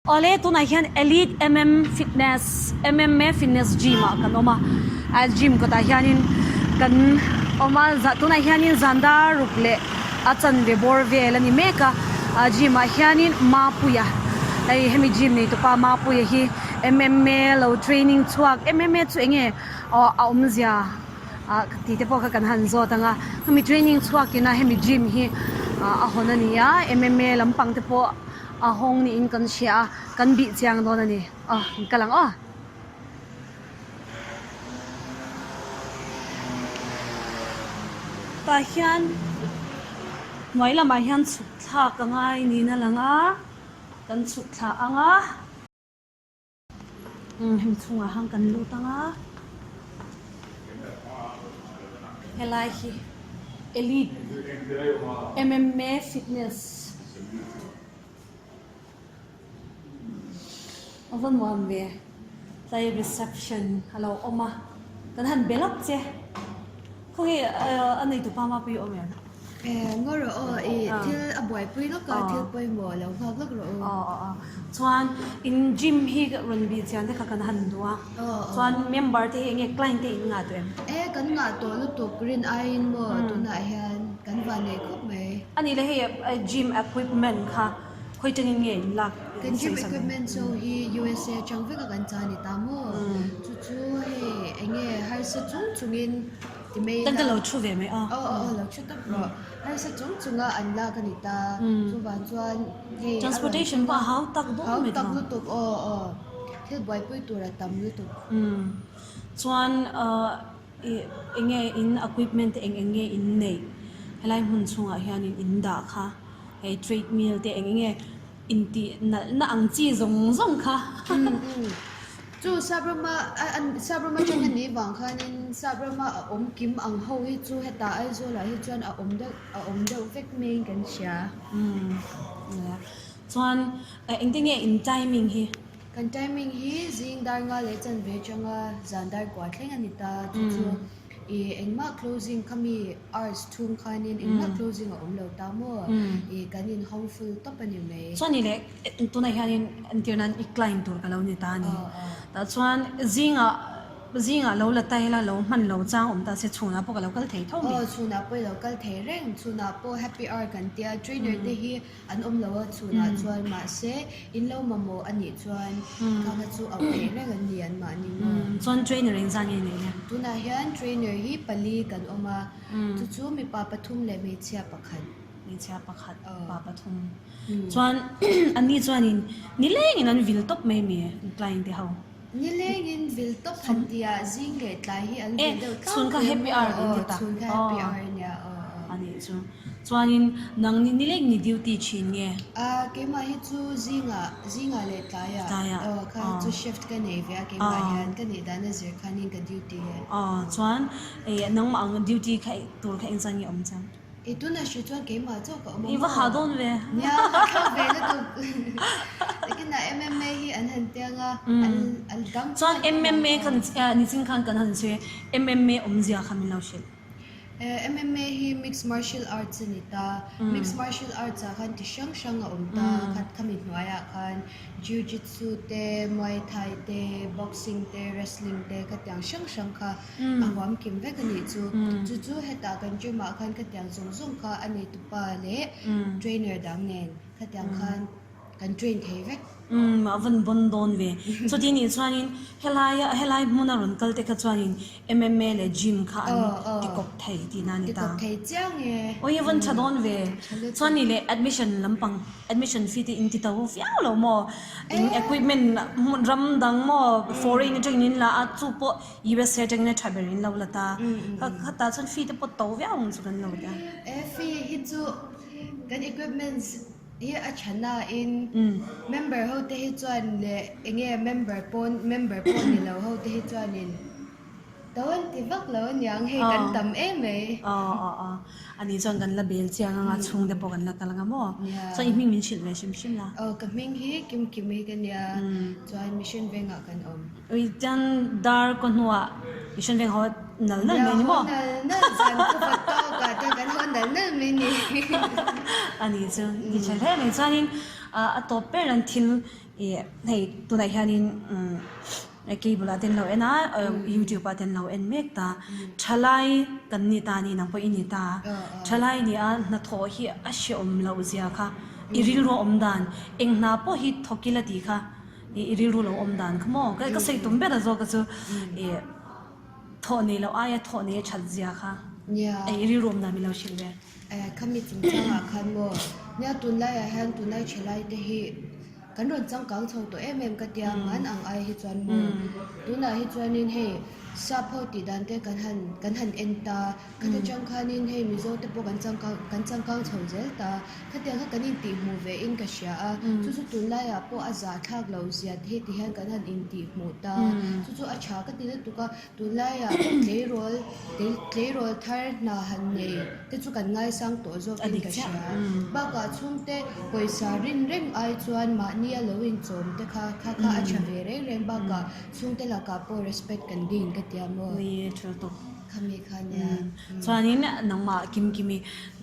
Awle tunah hian Elite MM Fitness MMA Fitness Gym ah kan awm a, a gym kawtah hianin kan awm a, tunah hianin zan dar ruk leh a chanve bawr vel a ni mek a, a gym ah hianin Mapuia hei hemi gym nei tupa Mapuia hi MMA lo training chhuak MMA chu eng nge a awmzia ah tih te pawh kha kan han zawt ang a, hemi training chhuak ina hemi gym hi a hawn a ni a, MMA lampang te pawh. A hawng niin kan hria a, kan bih chiang dawn a ni. Aw, in kal ang aw. Tah hian hnuai lamah hian chhuk thlak a ngai niin a lang a, kan chhuk thlah ang a. Umm hemi chhungah han kan lut ang a. Helai hi Elite MMA Fitness a va nuam ve tlai reception a lo awm a kan han be lawk che khawnge a neitupa mapui awm em? Ngaw rawh aw, i thil a buaipui lawk a, thil pawimawh a lo nghak lawk rawh u. Aw aw aw, chuan in gym hi rawn bih chian te kha kan han duh a, chuan member te hi eng nge client te in ngah tawh em? E, kan ngah tawh lutuk rin aiin maw tunah hian kan van nei khawp mai. A nih leh hei gym equipment kha khawi tangin nge in lak? Kan gym equipment chu hi USA atang vek a kan cha ni ta maw, chu chu hei eng nge harsa chung chungin Ti mai ila. Ka lo thu ve mai a. Aw aw aw lo thu tawp rawh. Harsa chung chunga an lak a ni ta. Chuvang chuan hei a rawn Transportation pawh a hau tak dawn mai Hau tak lutuk aw aw. Thil buaipui tur a tam lutuk. Chuan i eng nge in equipment te eng eng nge in neih helai hmun chhungah hianin in dah kha hei treadmill te eng eng nge Intih nalhna ang chi zawng zawng kha. Chu sap rama sap rama atang a nih vang khanin sap rama a awm kim ang ho hi chu heta Aizawlah hi chuan a awm deuh a awm deuh vek maiin kan hria. Chuan engtin nge in timing hi? Kan timing hi zing dar nga leh chanve atanga zan dar kua thleng a ni ta chu chu. I engmah closing kha mi hours chhung khanin engmah closing a awm lo ta maw? I kan in hawng full tawp a ni mai. Chuan i leh tunah hianin entir nan i client tur ka lo ni ta a ni. Tah chuan zingah zingah lo la ta ila lo hman lo chang awm ta se chhunah pawh ka lo kal thei tho mi. Aw chhunah pawh i lo kal thei reng. Chhunah pawh happy hour kan tia trainer te hi An awm lo a chhunah chuan mahse in lo mamawh a nih chuan kha kha chu auh theih reng an ni an mahni maw. Chuan trainer engzah nge nei le? Tunah hian trainer hi pali kan awm a, chu chu mipa pathum leh hmeichhia pakhat. Hmeichhia pakhat, pa pathum. Chuan anni chuanin nilengin an vil tawp mai mi client te ho? Nilengin vil tawp han tia zing leh tlai hi an vil deuh tlangpui a maw? Chhun kha happy hour kan ti ta. Chhun kha happy hour a nia aw aw. A nih chu. Chuanin nang ni nileng ni duty thin nge? A keimah hi chu zingah zingah leh tlaiah Tlaiah aw kha hi chu shift ka nei ve a keimah hian ka nih dan a zir khanin ka duty e. Aw chuan nangmah ang duty kha tur kha engzah nge awm chuan? I tunah hri chuan keimah chauh ka awm a I va ha dawn ve. Nia, ha thlak ve lutuk. Takinah MMA hi an han tiang a, an an dang Chuan MMA khan nichin khan kan han sawi a, MMA awmzia kha min lo hrilh. MMA hi Mixed Martial Arts a ni ta. Mixed Martial Arts ah khan ti hrang hrang a awm ta, khat khami hnuaiah khan Jiu Jitsu te, Muay Thai te, Boxing te, Wrestling te khatiang hrang hrang kha A huam kim vek a nih chu. Chu chu hetah kan gym ah khan khatiang zawng zawng kha a neitupa leh trainer dang nen khatiang khan kan train thei vek. Umm a van bawn dawn ve. Chuti nih chuanin helaia helai hmuna rawn kal te kha chuanin MMA leh gym kha an tikawp thei tihna a ni ta. Tikawp thei chiang e. Awi a van tha dawn ve. Chuan nih leh admission lampang admission fee te in ti to viau lo maw? In equipment hmun ram dang maw foreign atangin in la a chu pawh USA atangin a tha ber in lo la ta. Khatah chuan fee te pawh to viau ang chu kan lo ti a. E fee hi chu kan equipments hi a tha nain member ho te hi chuan leh enge member pawn member pawh ni lo ho te hi chuanin to an ti vak lo aniang hei kan tam em mai. Aw aw aw ani chuan kan la bel chiang anga chhungte pawh kan la kal anga maw chuan i hming min hrilh ve hrim hrim la. Aw ka hming hi Kimkimi ka nia chuan Mission Vengah kan awm. Ui chuan dar kaw hnuah Mission Veng ho nal nal mai ni maw? Nia ho nal nal zan khu vat tawk ah chuan kan ho nal nal mai ni. Ani chu i tha hle mai chuanin a tawp ber an thil. Ih hei tunah hianin cable ah te an lo en a youtube ah te an lo en mek ta thalai kan ni ta a ni nang pawh i ni ta thalai ni a hnathawh hi a hrehawm loh zia kha i rilru a awm dan eng hna pawh hi thawk ila tih kha i rilru lo awm dan kha maw ka sawi tum ber a zawk a chu ih thawh nei loh aia thawh nei a that zia kha i rilru awm dan min lo hrilh ve. Khami chungchangah khan maw nia tunlaiah hian tunlai thalai te hi kan rawn changkang chho tawh em em ka tia hman ang ai hi chuan maw tunah hi chuanin hei sap ho tih dan te kan han kan han en ta khata tang khanin hei mizo te pawh kan changkang kan changkang chho zel ta khatiang kha kan intih hmuh ve in ka hria a chu chu tunlaiah pawh a zahthlak loh zia te hi ti hian kan han intih hmuh ta chu chu a tha ka ti lutuk a. Tunlaiah tleirawl tleirawl thar hna han nei te chu kan ngaisang tawh zawkin ka hria. Bakah chhungte pawisa rin reng ai chuan mahnia lo inchawm te kha kha kha a tha ve reng reng bakah chhungte lakah pawh respect kan gain ka tia maw? Ni thil tuk. Khami kha nia. Chuanin nangmah Kimkimi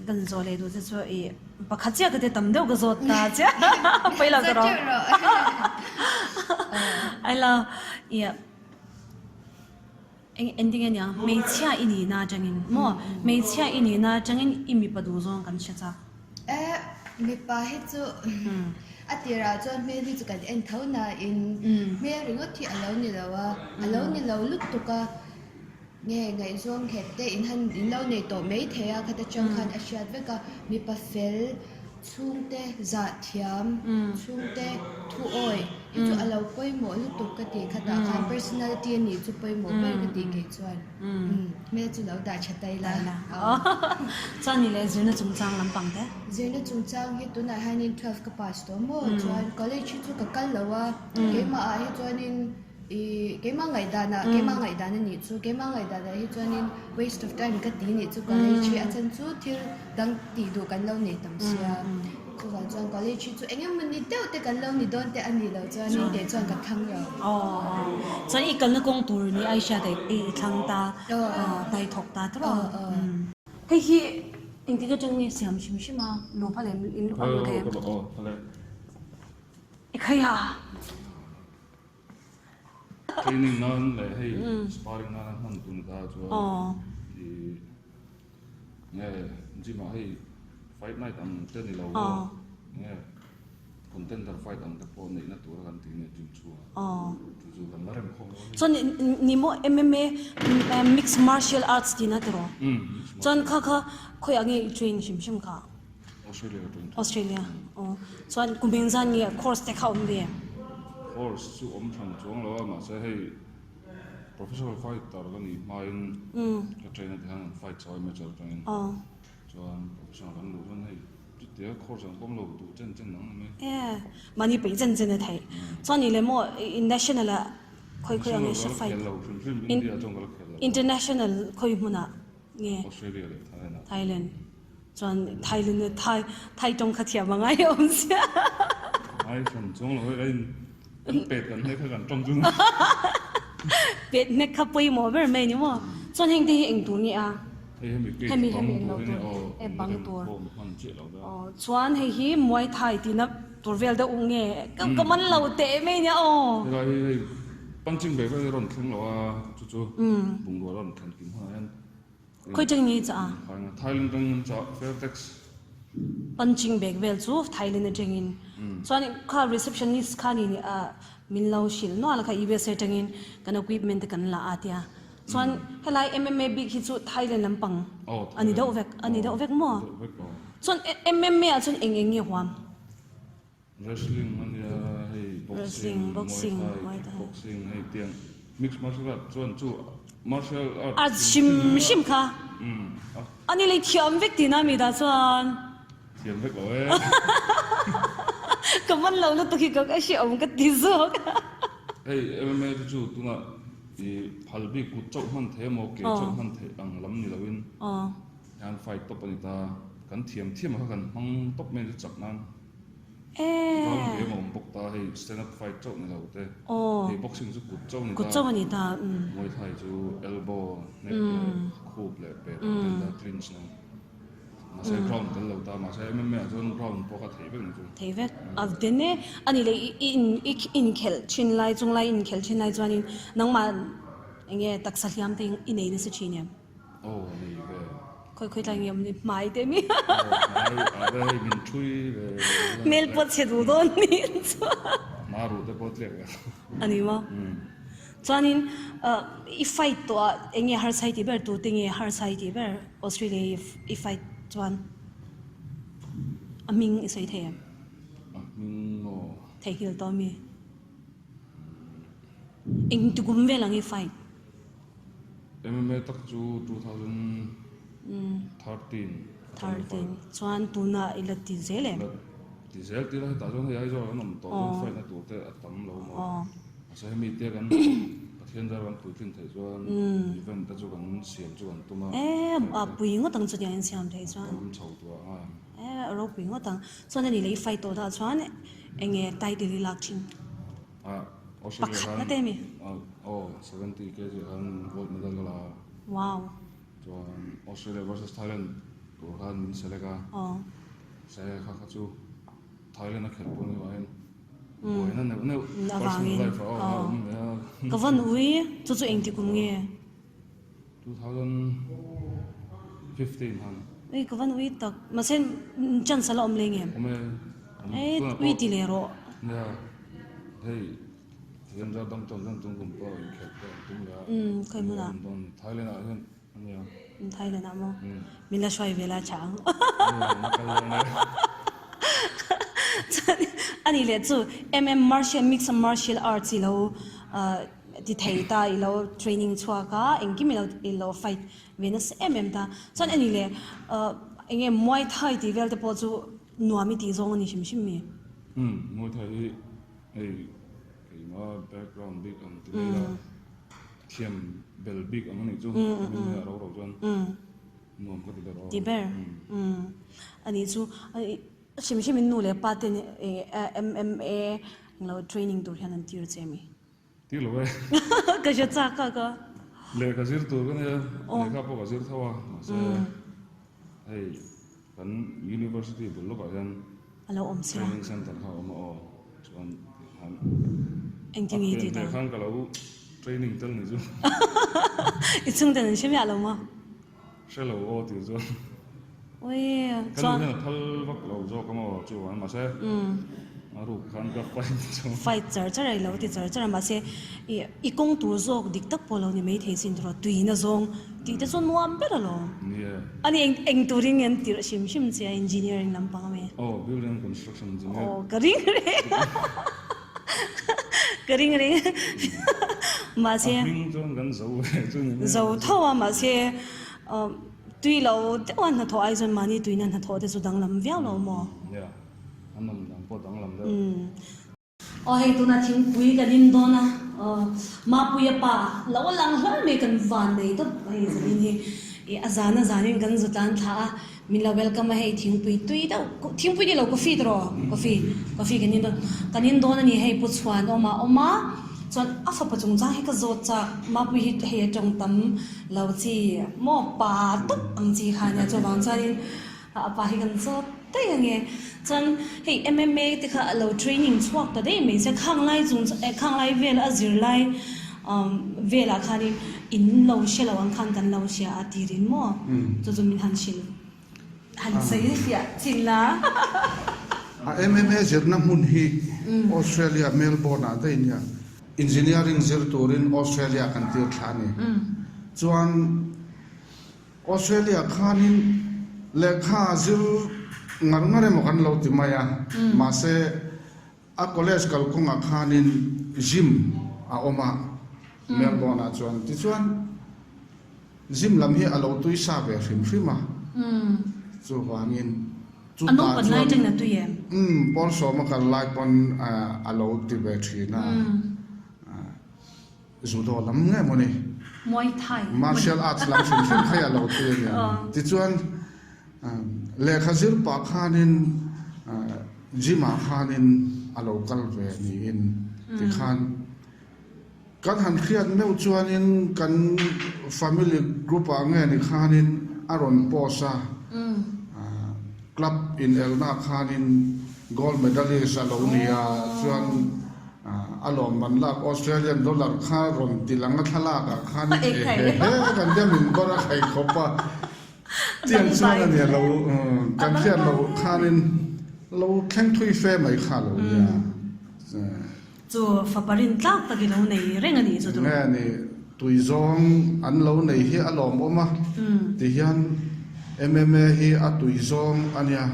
kan zawh leh duh che chu i pakhat chiah ka ti tam deuh ka zawt ta chiah pawi lo Zawt teuh rawh. Aila i Eng ending a nia, hmeichhia i nihna atangin maw? Hmeichhia i nihna atangin i mipa duh zawng kan hre chak. Eh, mipa hi chu a tirah chuan hmel hi chu kan en tho nain hmel ringawt hi a lo ni lo a, a lo ni lo lutuk a, nge ngaihzawng nghet te in han in lo nei tawh mai thei a, khata tang khan a hriat vek a, mipa fel. Chhungte zah thiam, chhungte thu awih hi chu a lo pawimawh lutuk ka tih khatah khan personality a nih chu pawimawh ber ka tih kei chuan hmel chu lo dah tha ta ila. Chuan ni leh zirna chungchang lampang te? Zirna chungchang hi tunah hianin twelve ka pass tawh maw chuan college hi chu ka kal lo a, keimah ah hi chuanin Ih, keimah ngaihdanah, keimah ngaihdan a nih chu, keimah ngaihdanah hi chuanin waste of time ka ti nih chu college hi a chhan chu thil dang tih duh kan lo nei tam sia. Chuvang chuan college hi chu eng emaw ni deuh te kan lo ni dawn te a nih loh chuanin kei chuan ka thlang lo. Aw, aw. Chuan i kalna kawng tur ni ai hriat i thlang ta, hnai thawk ta tawh a. Hei hi engtik atang nge siam hrim hrim a, lu phal em, in lu thei em? Aw, phal e. Ekhaiha. Training nan leh hei sparring nana hman tur ni ta chuan i nge gym ah hei fight night ang te ni lo maw nge contender fight ang te pawh neihna tura kan tih nia gym chhungah chu chu kan la rem khawm dawn a ni. Chuan ni maw MMA mixed martial arts tihna tiraw? Chuan kha kha khawiah nge i train hrim hrim kha? Australia ka train thin. Australia aw. Chuan kum eng zan nge course te kha awm ve? Course chu awm hran chuang lo a mahse hei professional fighter ka nih hmain ka train a ti hian an fight chho a amateur atangin chuan professional kan luh chuan hei chutia course ang pawm lo duh chen chen ang mai. E mahni peih chen chen a theih. Chuan nih leh maw national ah khawi khawi ang nge hre fight? International khawi hmunah nge? Australia leh Thailand ah. Thailand. Chuan Thailand ah Thai Thai tawng kha thiam a ngai awm sia. Ngai hran chuang lo hei kan kan pet kan hnek kha kan tawng chu. Pet hnek kha pawimawh ber mai ni maw. Chuan heng te hi eng tur nge a? Hei hemi cage Hemi bang hemi eng tur lo hi nia tur aw e bang tur. Home hman chiah lo deuh a. Aw chuan hei hi Muay Thai tihna tur vel deuh nge ka ka man lo teh mai nia aw. Helai hi hei punching bag vel hi a rawn thleng lo a chu chu bungrua a rawn thlen kim hunah hian Khawi tang nge chah a? Thailand tang an chah Fairtex. Punching bag vel chu Thailand atangin. Chuan kha receptionist kha ni min lo hrilh nual kha USA atangin kan equipment te kan la a tia. Chuan helai MMA bik hi chu Thailand lampang a ni deuh vek a ni deuh vek maw? Chuan MMA ah chuan eng eng nge huam? Wrestling a nia hei boxing, Muay Thai, kickboxing hei tiang mixed martial art chuan chu martial art A hrim hrim kha a ni lei thiam vek tihna mi dah chuan. Thiam vek lo e. Ka man lo lutuk hi ka hre awm ka ti zawk. Hei MMA te chu tunah i phal bik kut chauh hman thei emaw ke chauh hman theih ang lam ni loin hian fight tawp a ni ta. Kan thiam thiam a kha kan hmang tawp mai chu chak nan. Round game a awm bawk ta hei stand up fight chauh ni lo te hei boxing chu kut chauh ni ta Kut chauh a ni ta Muay Thai chu elbow, neck leh khup leh pet ang te ni ta clinch nan. Mahse ground tel lo ta, mahse MMA ah chuan ground pawh kha theih vek ni chu. Theih vek. A den e. A nih leh i in i inkhelh thin lai chung lai inkhelh thin lai chuanin nangmah eng nge taksa hliam te i nei nasa thin em? Aw nei ve. Khawi khawi tlai nge awm ni hmai te mi. Aw hmai ah te hei min thui ve. Hmel pawh chhe duh dawn ni chuan. Hma ruh te pawh tliak ve. A ni maw? Chuanin i fight tawh ah eng nge harsa i tih ber tute nge harsa i tih ber Australia i i fight chuan a hming i sawi thei em? A hming maw? Theihnghilh tawh ami? Eng tukum vel ang i fight? MMA tak chu 2013 13 chuan tunah i la ti zel em? La ti zel ti la hetah chuan hei Aizawl an awm tawh chuan fight na tur te a tam lo maw? Mahse hemi te kan Pathian zar kan puitlin theih chuan event te chu kan siam chu kan tum a. E a pui ngawt ang chutiang in siam theih chuan. Tam chho tur ah ngai ang. E a ropui ngawt ang. Chuan ani leh i fight tawh dah chuan eng nge title i lak thin? Pakhat na te mi? Aw, 70 kg khan gold medal ka la a. Wow. Chuan Australia versus Thailand tur khan min select a. Aw. Se kha kha chu Thailand a khelh pawh ni vangin buaina neuh neuh personal life ah a awm ve a. Ka van ui, chu chu engti kum nge? 2015 han. Ui ka van ui tak, mahse chance a la awm leng em? Awm e, awm. Ui ti leh rawh. Nia, hei thian zar dam tawn chuan tung kum pawh inkhelh pawh an tum leh a. Umm khawi hmunah? Thailand ah hian a nia. Thailand ah maw? Min la hruai ve la tha ang. Chuan ani leh chu MM Martial Mixed Martial Arts i lo ti thei ta i lo training chhuak a engkim i lo i lo fight ve nasa em em ta chuan ani leh ahh eng nge Muay Thai tih vel te pawh chu nuam i tih zawng a ni hrim hrim mi. Umm Muay Thai hi hei keima background bik ang ti mai la thiam bel bik ang a nih chu hemi a ro ro chuan nuam ka ti ber aw. Ti ber umm ani chu hrim hrim in nu leh pa ten MMA lo training tur hian an tir che mi. Ti lo e. Ka hre chak a ka. Lehkha zir tur ka nia, lehkha pawh ka zir tho a, mahse hei kan university bul lawkah hian A lo awm sia. Training center kha a awm a aw, chuan tikhan Engtin nge i tih ta? A khan ka lo training tel ni chu. I chhungten an hre miah lo maw? Hre lo aw tih chuan. Ui chuan. Kan nu hian a phal vak lo zawk a maw chu an mahse a ruk khan ka fight chu. Fight char char a i lo ti char char a mahse i i kawng tur zawk dik tak pawh lo ni mai thei sin tawh tuina zawng tih te chu nuam ber alawm. Nia. Ani eng eng turin nge an tirh hrim hrim che a engineering lampang ami? Aw building and construction engineer. Aw ka ring reng a. Ka ring reng mahse. A hming chuan kan zo ve chu ni mai. Zo tho a mahse tui lo deuh a hnathawh ai chuan mahni tuina hnathawh te chu danglam viau lo maw? Nia, a nawm dang pawh danglam deuh. Aw hei tunah thingpui kan in dawn a, Mapuia pa lo lang hlawm mai kan van nei tawp hei zanin hi a zan a zanin kan zu tlan thla a. Min lo welcome a hei thingpui tui deuh thingpui ni lo coffee tawh rawh coffee coffee kan in dawn kan in dawn a ni hei pu chhuan awm a awm a chuan a fapa chungchang hi ka zawt chak mapui hi hei a tawng tam lo chi maw pa tawp ang chi kha ania chuvang chuanin a pa hi kan zawt daih ang e chuan hei M_M_A te kha a lo training chhuak ta daih mai sia khang lai chung khang lai vel a zir lai Velah khanin in lo hre lo ang khan kan lo hria a ti rin maw? Chu chu min han hrilh han sawi fiah chin la. A MMA zirna hmun hi Australia Melbourne ah daih nia. Engineering zir turin Australia kan tir thla a ni. Chuan Australia khanin lehkha zir ngar ngar emaw kan lo ti mai a, mahse A college kalkawngah khanin gym a awm a, Melbourne ah chuan. Tichuan gym lam hi a lo tui sa ve hrim hrim a, chuvangin chutah chuan umm pawl sawma kal lai pawn a lo ti ve thin a, judo lam nge maw ni? Muay Thai. Martial arts lam hrim hrim kha hi a lo tui a nia. Tichuan lehkha zir pah khanin gym ah khanin a lo kal ve niin tikhan kan han hriat meuh chuanin kan family group ah nge ni khanin a rawn post a. Club inelnaah khanin gold medalist a lo ni a, chuan a lawmman lak Australian dollar kha rawn ti lang a thlalak ah khan e he he kan tia min bar a khai khawp a, tiang chuan a nia lo kan hriat loh khanin lo thleng thui fe mai kha a lo nia. Chu fapa rintlak tak i lo nei reng a nih chu Nge ni tui zawng an lo nei hi a lawmawm a ti hian MMA hi a tui zawng a nia.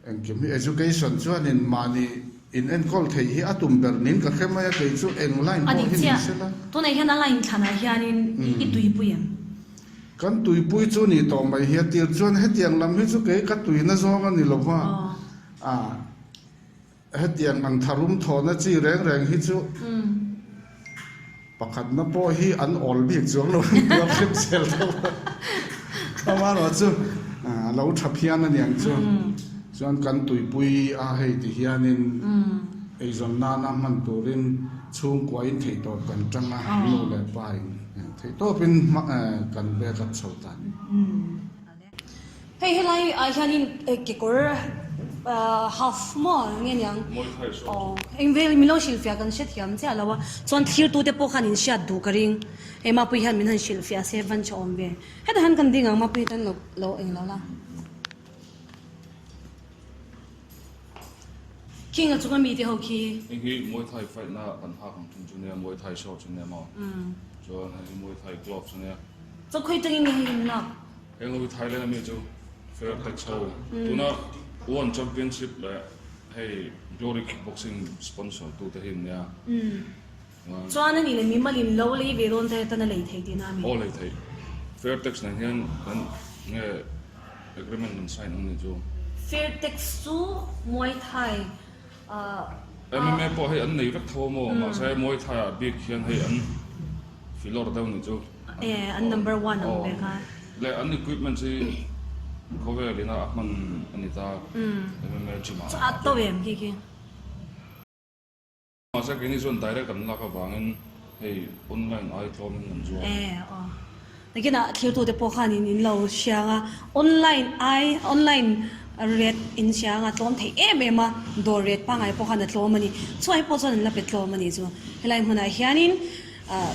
Engkim hi education chuanin mahni in enkawl theih hi a tum ber nin ka hre mai a kei chu eng line pawh hi ni se la. Tunah hian a line thlanah hianin i tuipui em? Kan tuipui chu ni tawh mai hi a tir chuan hetiang lam hi chu kei ka tuina zawng a ni lo va. Hetiang ang tharum thawhna chi reng reng hi chu pakhatna pawh hi an awl bik chuang lo an tuar hrep zel tho a, amaherawh chu a lo tha phian a niang chu. Chuan kan tuipui a hei ti hianin eizawn nana hman turin chhungkuain theihtawp kan tang a, nu leh pa in theihtawpin kan back up chho ta a ni. Hei helai ah hianin kekawr half maw nge niang aw eng vel min lo hrilhfiah kan hrethiam chiah lo a chuan thlir tute pawh khan in hriat duh ka ring hei mapui hian min han hrilhfiah se van tha awm ve hetah hian kan ding ang mapui tan lo lo eng lo la king a chunga mite ho khi. Heng hi Muay Thai fight na kan hak ang thin chu nia Muay Thai shorts a nia maw chuan hei hi Muay Thai gloves a nia. Chawkhawi tangin nge hei in lak. Heng ho hi Thailand ami chu Fairtex ho tuna One Championship leh hei Glory Kickboxing sponsor tu te hi an nia. Chuan a nih leh mimal in lo lei ve dawn te tan a lei thei tihna a mi? Aw lei thei. Fairtex nen hian kan nge agreement kan sign ang ni chu. Fairtex chu Muay Thai ah. MMA pawh hei an nei vek tho a maw? Mahse Muay Thai ah bik hian hei an filawr deuh ni chu. E an number one ang ve kha. Leh an equipment hi khawvel ina a hman a ni ta MMA gym ah. Chu a to em khi khi. Mahse keini chuan direct an lak avangin hei online ai tlawmin an zuar. E aw. Nakinah thirtute pawh khanin in lo hriang a, online ai online rate in hriang a tlawm thei em em a, dawr rate pangngai pawh khan a tlawm a ni. Chuai pawh chuan an la pe tlawm a ni chu. Helai hmunah hianin ah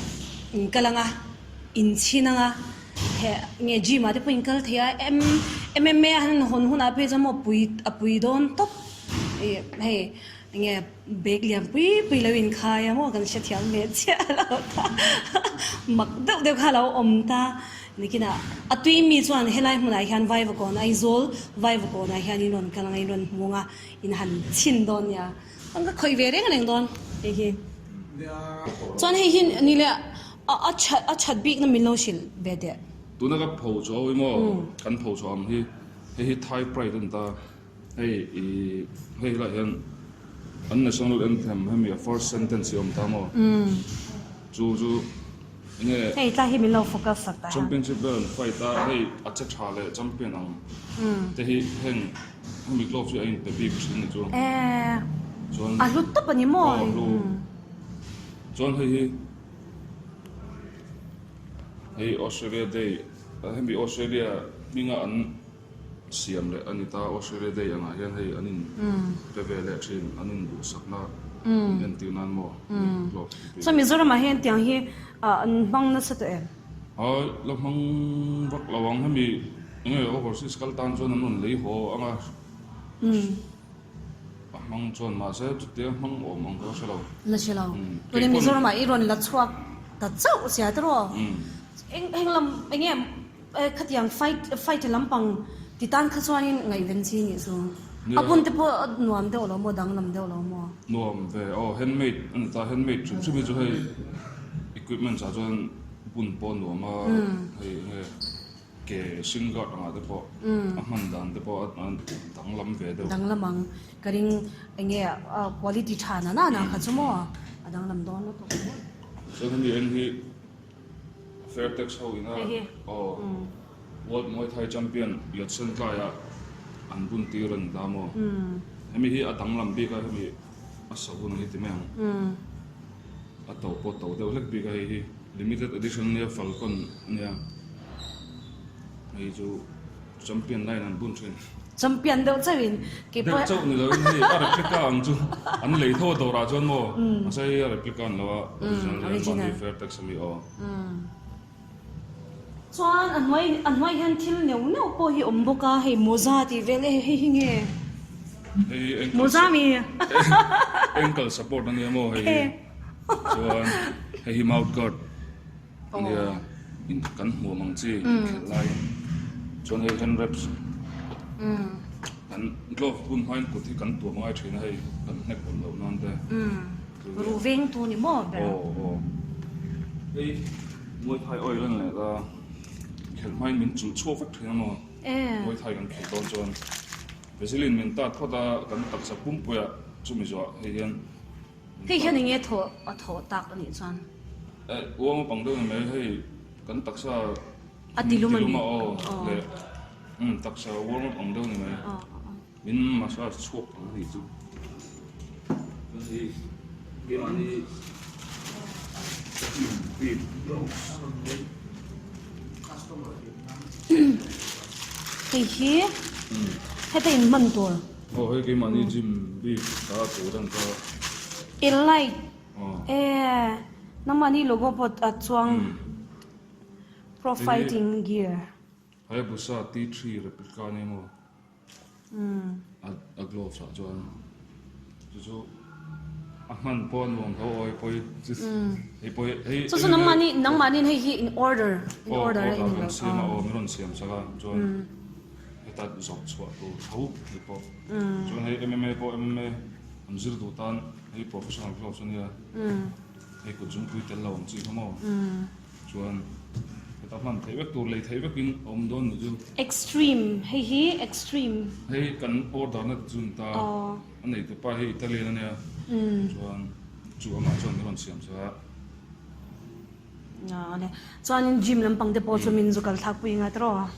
in kal anga in chhin anga he nge gym ah te pawh in kal thei a M MMA a han hawn hunah phei chuan maw pui a pui dawn tawp ih hei nge bag lian pui pui lo in khai a maw kan hrethiam ve chiah lo ta mak deuh deuh kha a lo awm ta nikinah a tui mi chuan helai hmunah hian Vaivakawn Aizawl Vaivakawnah hian in rawn kal anga in rawn hmu anga in han chhin dawn nia. An ka khawih ve reng reng dawn hei hi. Chuan hei hi ni leh a that a that bik na min lo hrilh ve teh. Tuna ka pho chu awi maw kan pho chhuah ang hi hei hi Thai pride a ni ta hei i hei helaiah hian an national anthem hemi a first sentence hi a awm ta maw chu chu enge Hei tlai hi min lo focus sak ta. Championship vel an fight a hei a che tha leh champion ang te hi heng Hemi glove hi a inpe bik thin ni chu. Eee Chuan a hlu tawp a ni maw? Aw a hlu. Chuan hei hi hei Australia Day hemi Australia hminga an siam leh a ni ta Australia Day angah hian hei an in pe ve leh thin an in duhsakna in entir nan maw glove hi Chuan Mizoramah hian tiang hi an hmang nasa tawh em? Ai la hmang vak lo ang hemi enge overseas kal tan chuan an rawn lei haw ang a a hmang chuan mahse chutia hmang awm ang ka la hre lo. La hre lo. Tuni Mizoram ah i rawn la chhuak ta chauh sia tiraw? Eng eng lam enge khatiang fight fight lampang ti tan kha chuanin ngaihven chi nih chu. A bun te pawh nuam deuh lo maw danglam deuh lo maw? Nuam ve aw handmade a ni ta handmade hrim hrim hi chu hei equipment ah chuan Bun pawh nuam a, hei enge ke shin guard angah te pawh a hman dan te pawh a danglam ve deuh. Danglam ang ka ring enge quality tha na na na kha chu maw a danglam dawn lutuk. Chuan hemi eng hi Fairtex ho ina aw World Muay Thai Champion Yodsen Tlai-a an bun tir a ni ta maw. Hemi hi a danglam bik a hemi a sahun hi ti mai ang. A to pawh to deuh hlek bik a hei hi limited edition ania falcon ania hei chu. Champion line an bun thin. Champion deuh chauhin kei pawh. Deuh chauh ni loin hei a replica ang chu an lei tho a dawrah chuan maw mahse hei a replica an lo a original ania mahni Fairtex ami aw. Chuan a hnuai a hnuai hian thil neuh neuh pawh hi awm bawk a hei mawza tih vel e hei hi nge mawza mi ankle support ania maw hei hi chuan hei hi mouth guard ania in kan hmuam ang chi inkhelh laiin chuan hei hand wraps kan glove bun hmain kut hi kan tuam ngai thin a hei kan hnek awlh loh nan te. Ruh vengtu ni maw ber a? Aw aw. Hei Muay Thai oil a ni leh ta. Khelh hmain min chulh chhuak vek thin a maw? Muay Thai kan khelh dawn chuan Vaseline min tat phawt a, kan taksa pumpuiah chumi zuah hei hian min Hei hian enge thawh a thawh tak a nih chuan? Eh uang a pang deuh ni mai hei kan taksa A tilum a ni. Tilum a aw leh umm taksa warm up ang deuh ni mai. Min massage chhuak ang a nih chu. Chuan hei keimahni bik Hei hi heta in hman tur. Aw hei keimahni gym bik ta tur an kha. I light e nangmahni logo pawh a chuang pro fighting gear. Hayabusa T3 replica ania maw? A gloves ah chuan chu chu a hman pawh a nuam tho awi pawi chu hei pawi hei chu chu nangmahni nangmahni hei hi in order in order a in rawn siam a aw min rawn siam sak a chuan heta zawrh chhuah tur tho hei pawh chuan hei M_M_A pawh M_M_A an zir duh tan hei professional gloves ania hei kut zungpui tel lo ang chi kha maw. Chuan heta hman theih vek tur lei theih vekin a awm dawn ni chu. Extreme hei hi extreme. Hei kan order na chu ni ta a nei tu pa hi Italian a nia chuan chu amah chuan min rawn siam sak a. Awle chuanin gym lampang te pawh chu min zu kal thlak pui ngai tawh.